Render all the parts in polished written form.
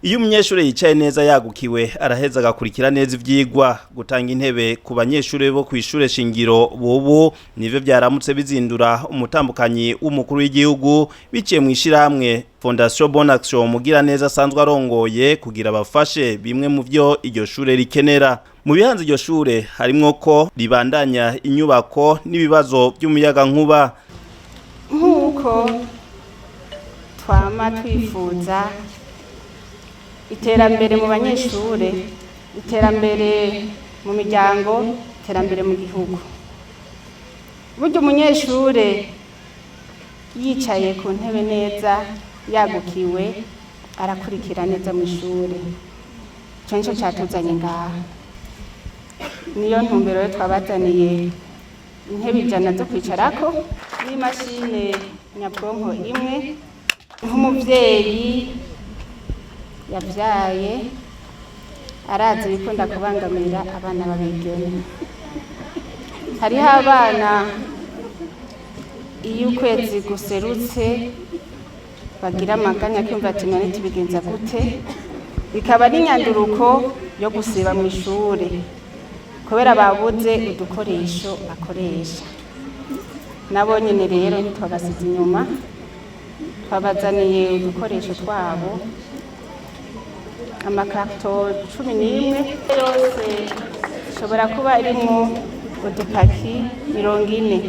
Iyo umunyeshure yicaye neza yagukiwe, araheza agakurikira neza ivyigwa. Gutanga intebe ku banyeshure bo kw'ishure shingiro bubu nivyo vyaramutse bizindura umutambukanyi w'umukuru w'igihugu, biciye mu ishirahamwe Fondation Bonne Action mugira neza asanzwe arongoye, kugira bafashe bimwe mu vyo iryo shure rikenera. Mu bihanze iryo shure harimwo ko ribandanya inyubako n'ibibazo vy'umuyagankuba. Nk'uko twama twifuza iterambere mu banyeshure, iterambere mu miryango, iterambere mu gihugu, burya umunyeshure yicaye ku ntebe neza yagukiwe, arakurikira neza mu ishure. Ico nico catuzanye ngaha. Niyo ntumbero rero twabazaniye intebe 100 zo kwicarako n'imashine nyabwonko imwe. Nk'umuvyeyi yavyaye, arazi ibikunda kubangamira abana babigeme. Hariho abana iyo ukwezi guserutse bagira amaganya, akiyumva ati: "None tubigenza gute?" Bikaba n'inyanduruko yo gusiba mu ishure kubera babuze udukoresho bakoresha. Nabo nyene rero ntitwabasize inyuma, twabazaniye udukoresho twabo, amakarito 11 yose ishobora kuba irimwo udupaki 40.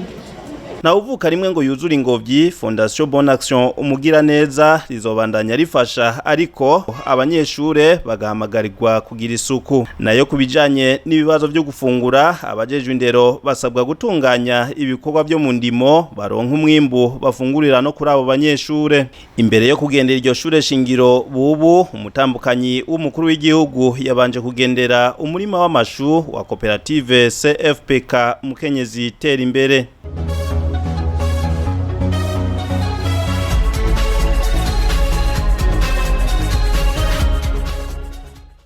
Na uvuka rimwe ngo yuzure ingobyi. Fondation Bonne Action umugira neza rizobandanya rifasha, ariko abanyeshure bagahamagarirwa kugira isuku. Nayo kubijanye n'ibibazo byo gufungura, abajejwe indero basabwa gutunganya ibikorwa byo mu ndimo, baronka umwimbu bafungurira no kuri abo banyeshure. Imbere yo kugendera iryo shure shingiro bubu, umutambukanyi w'umukuru w'igihugu yabanje kugendera umurima w'amashu wa koperative CFPK Mukenyezi Tera Imbere.